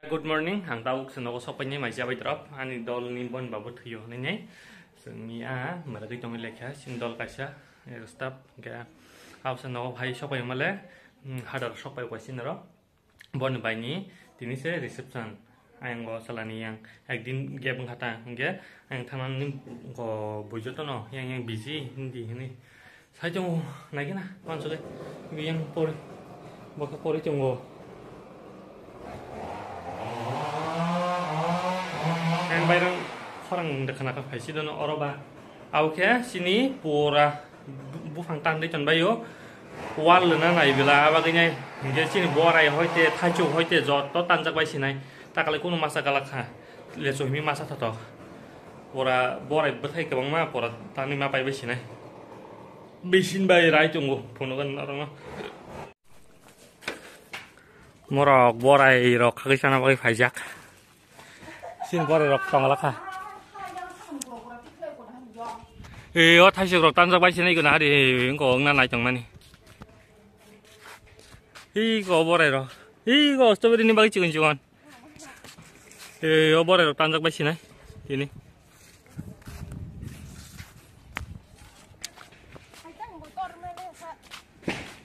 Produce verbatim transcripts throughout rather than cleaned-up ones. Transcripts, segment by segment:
Good morning, ang tabuk se nogo sokpaini mai jabai drop, ani dol ni bon babu thuyo hinwi nai. Sengni a, mara gwi tongwi lekha, sin dol kaisa, eh, staff, hingke hausa nogo phai sokpai male, hmm, hadar sokpai kaisa naro. Boni baini tini se reception. Ayang go salani yang ekdin gap wngkha ta, hingke ayang thanani go buijoto no yang yang busy hindi hini. Sai tongo, naikhe na, pansukhe. Biyang pori, bokhe pori tongo. Ang bairang khorang dekha nakha phaisi dono oro ba. Au khe sini pura bu-, buphang tandwi tonbaio. Wall lwna naibela abagwi nai. Hingke sini borai hoite, thaichuk hoite joto tanjak bai sinai. Takale kunu masa galak kha. Lecho himi masa thothok. Pura borai bwthai kwbangma pura tanwi ma pai bai sinai. Bisin bai rai tongo, phunugo norokno. Morok borai rok khagwi sana bagwi phaijak. Sin borai rok tongla kha. E, o thaisok rok tanjak bai sinai guna hari, engko wngna naitong mani. Iko borai rok. Iko strawberry ni bagwi chikon chikon. Tei o borai rok tanjak bai sinai. Tini.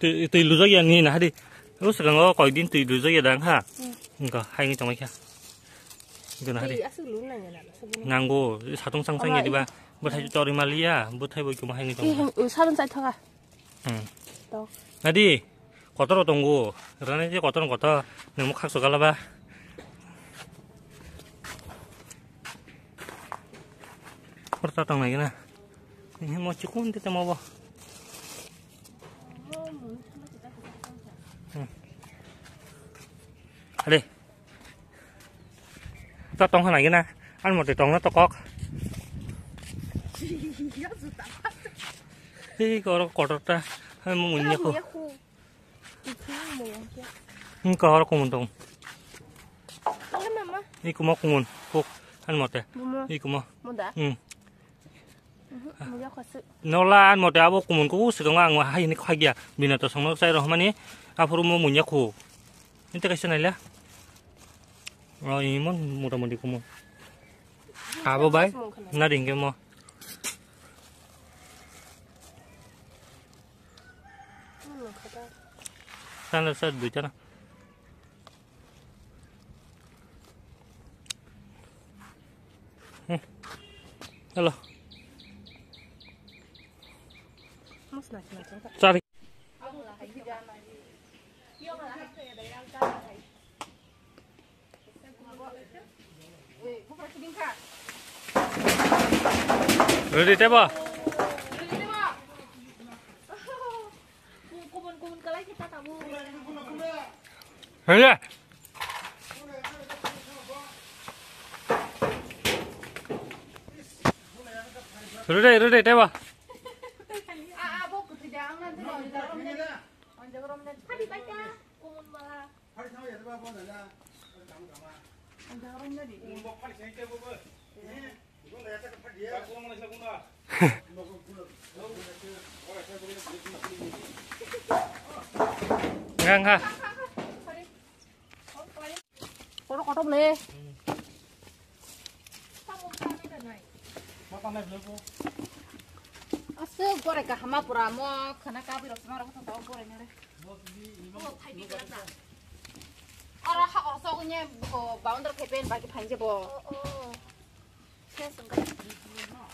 Twi, twi lujak ya ni na hadi. O swkang o koi din twi lujak ya dang ha. Hmm. Engka hai ni tongmai kha. Engka na hadi. Twi aswk lun nang ya na, aswk lun. Nango, satung sang sang ya diba. Bwthai tori maliya, bwthai bo koma hai ni tong. Twi, hmm, satung sai thoka. Hmm. Tok. Nadi, kotor tongo. Rani je kotor kotor. Nemo khakso galaba. Korta tong lagi na. Ini mo chikun tete mo bo. Hmm. Ade. Ta tong hana gina. An mote tong na to kok. Hei koro kotor ta. Hai mo munya ko. Hei koro kumun tong. Hei kumo kumun. Kok. An mote. Hei kumo. Hmm. Nola an mote abo kumun kubu swkang ang hai ni khagya bina to songno chai rohmani aphuru mo munya khu. Inte kaisa naila. O imon mota moti kumun. Abo bai na ringke mo. Sana sa duita na. Hmm. Hello. Sorry. Ready, tebo? Hei. Rode, rode, tebo. Ngang ha. Kotor kotor le. Aswk borai kaham ma pura mo khana kabwi rok swnam rok tong borai nare. Oro ha oro sok nya ko boundary khe pen baki phainje bo.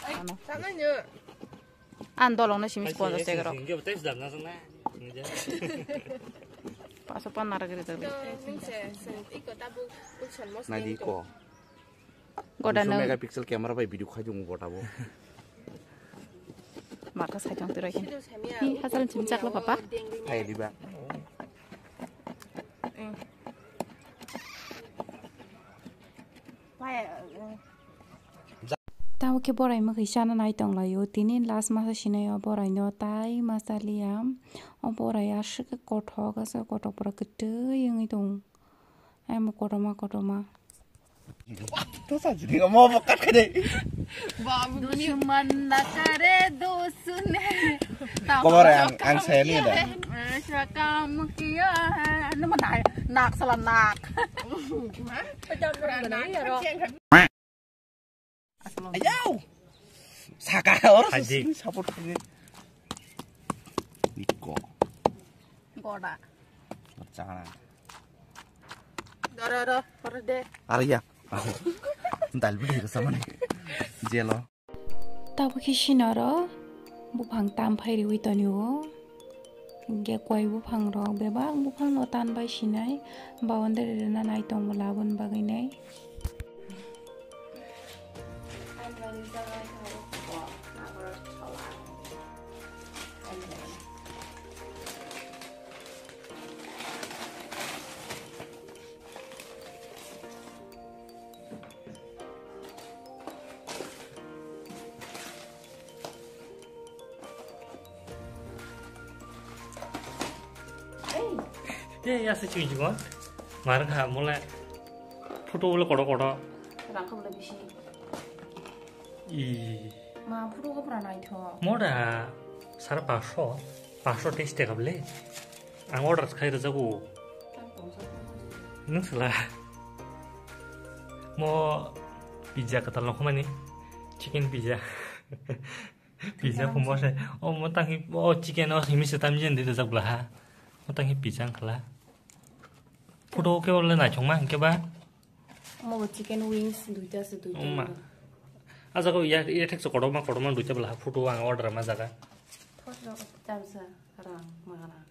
Ano. Ano. An dolong na simi ponjas tega rok. Paso pan nara gari tagli. Nadi ko. Goda no. Megapixel camera bai video khai jung bota bo. Mata sai jang tirai. Hi hasaran chim chakla papa. Hai diba. Tamo khe borai mwkhwi chana nai tonglaio. Tini last masa sinai o borai no tai masa liya. O borai aswk kothok, aswk kothok pura kwtwi wngwi tong. Ai mo kotorma kotorma. To sa jini mo bo kat khade. Dushman na kare dost ne. Kobo re ang, ang saya ni da. Eh, siya ka mo kiya, eh, ano mo na, nak sala nak. Ayaw! Saka oro Haji. Sini support kini. Niko. Goda. Chana. Doro, doro, pore de. Arya. Dal bidi ke sama ni. Jelo. Tabuk khe sinoro buphang tam phai riwi tonio. Hingke koi buphang rok bebak buphang no tan bai sinai, boundary rwna nai tongo laboni bagwi nai. Ye, ya se chui jibon. Mar kha mole. Photo bole kodo kodo. Rang kha bole bisi. I. Ma photo ko pura naithok. Moda sara paso, paso test te kable. Ang order khai rwjago. Nwng sala. Mo pizza katal nokho mani. Chicken pizza. Pizza phumo se. O mo tanghi o chicken o simi se tamjin de jak bla ha. Mo tanghi pizza ang khala. Photo ke ole naithok ma hingke ba. Mo chicken wings duita se duita. Oma. Aja ko ya ya thek so kotorma kotorma duita bla ha photo ang order ma jaga. Thot rok tamsa rang ma rang.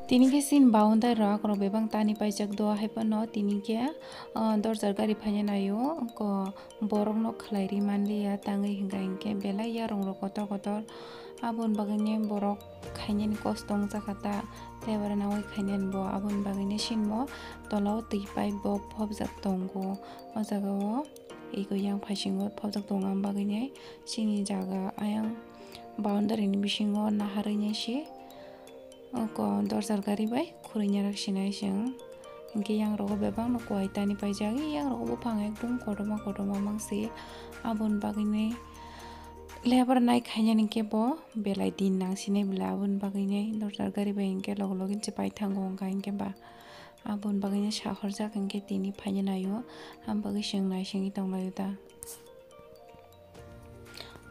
Tini khe chini boundary rok, rok bebak tani paijak do, hai phano tini khe, ah, dorjar gari phaina naio, ko borok no khlai ri manliya, tangwi hwnkha hinkhe belai yarong rok kotor kotor, aboni bagwi borok khainani kosto wngjakha ta, lebar nawi khainani bo, aboni bagwi sinbo tola o twi pipe bo phobjak tongo, o jaga o eko yang phaisingo phobjak tongo, aboni bagwi chini jaga ayang boundary ni bisingo naharwi se. Oko dorjar gari bai khurui nyarak sinai chwng. Hinkhe yang rogo bebak no kuai tani paijak, yang rogo buphang ekdum kotorma kotorma mangsi. Aboni bagwi ni lebar nai khainani khe bo belai din nang sinai bwla, aboni bagwi ni dorjar gari bai hinkhe logi logi se pai thango wngkha hinkhe ba. Aboni bagwi ni sahorjak hinkhe tini phaina naio, aboni bagwi chwng naisingwi tonglaio ta.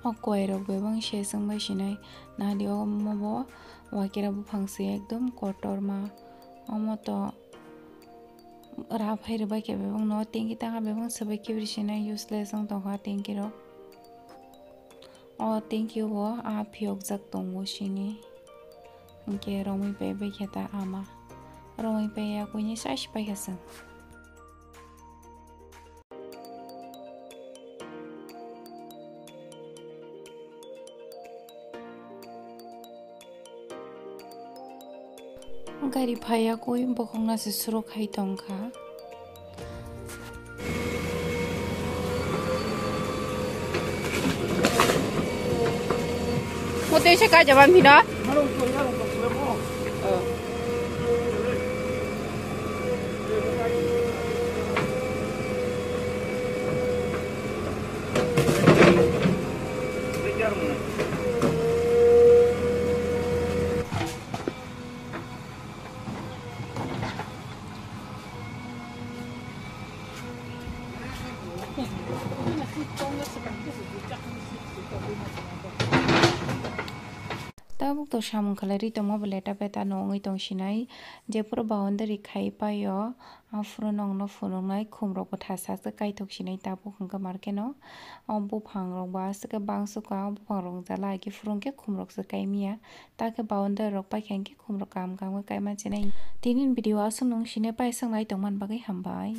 O koi rok bebak se chwng bai sinai. Nahadi omo bo wakira buphang se ekdom kotorma. Omo to ra phai rwbai khe bebak no tenki tanga bebak swbai khe bri sinai useless wng tongkha tenki rok. O tenki o bo a phiyokjak tongo sini. Hinkhe romwi pai bai khe ta ama. Romwi pai ya kuini sai se pai kha chwng. Gari phaiya koi bokhokna se surok hai tongkha. Motoi se kaijaba mino. Tabuk to samung khlai ri tongma bo leta peta no wngwi tong sinai, jephuru boundary khai paio, aphuru nokno phunuknai khumrok bo thasa se kaithok sinai tabuk hwnkhe markeno. O buphang rok bo aswk khe bangsu ka, o buphang rok jala hai khe phuru hwnkhe khumrok se kai manya, ta khe boundary rok paikha hinkhe khumrok kaham kaham khe kai man sinai. Tini video aswk nung sinai paisok nai tongmani bagwi hambai.